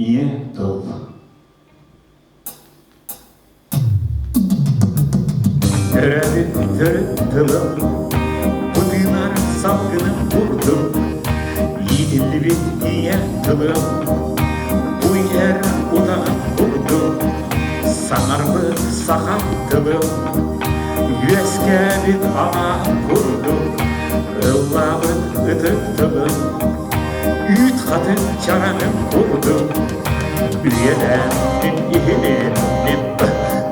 Ийэ тыл. Төрөөбүт төрүт тылым, бу тыынар салгыным курдук, иитиллибит ийэ тылым, бу иһэр утаҕым курдук, саҥарбыт саха тылым, үөскээбит алааһым курдук, ыллаабыт ытык тылым, үүт хатыҥ чараҥын курдук, үйэлээх иһилинним,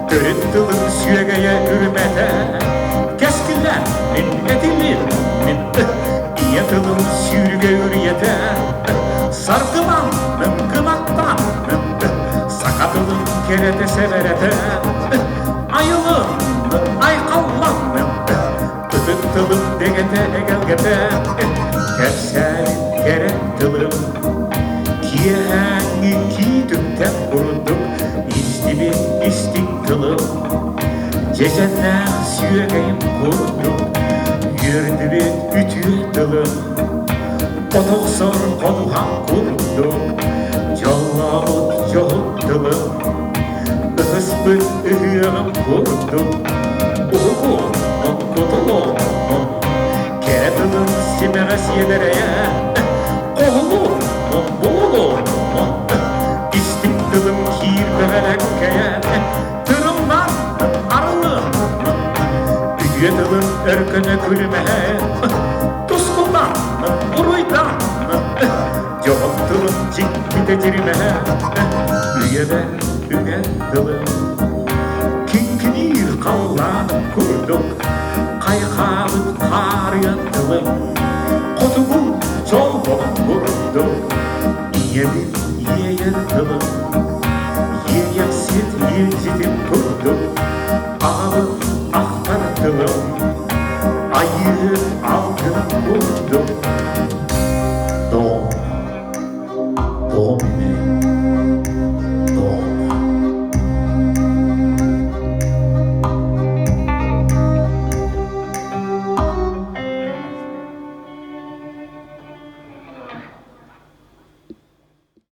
төрүт тылым сүөгэйэ үрүмэтэ, кэскиллээх мин этилинним, ийэ тылым сүүрүгэ үрүйэтэ, саргыланным, кынаттанным, саха тылын кэрэтэ сэбэрэтэ, айылынным, айхалланным, ытык тылым дэгэтэ эгэлгэтэ, кэпсээбит кэрэ тылым. Киэһээҥҥи киитүктэн курдук истибит истиҥ тылым, дьэдьэннээх сүөгэйим курдук үөрдүбүт үтүө тылым, отохсор ходуһам курдук дьоллообут дьоһун тылым, ыһыспыт ыһыаҕым курдук уһугун кутулуҥ, кэрэ тылым симэҕэ сиэдэрэйэ, хоһулун, булулун, истиҥ тылым киирбэҕэлэккэйэ, тырымнан арылын, үтүө тылым өркөнө күлүмэһэ, тускулдан, уруйдан, дьоһун тылым дьиктитэ дьиримэһэ, үйэбэ үгэ тылым, киҥкиниир халлаан курдук, хайхаабыт хаарыйан тылым, хотугу чолбон курдук, ийэбин иэйэр тылым, иэйэхсит иэлдьитим курдук, аҕабын.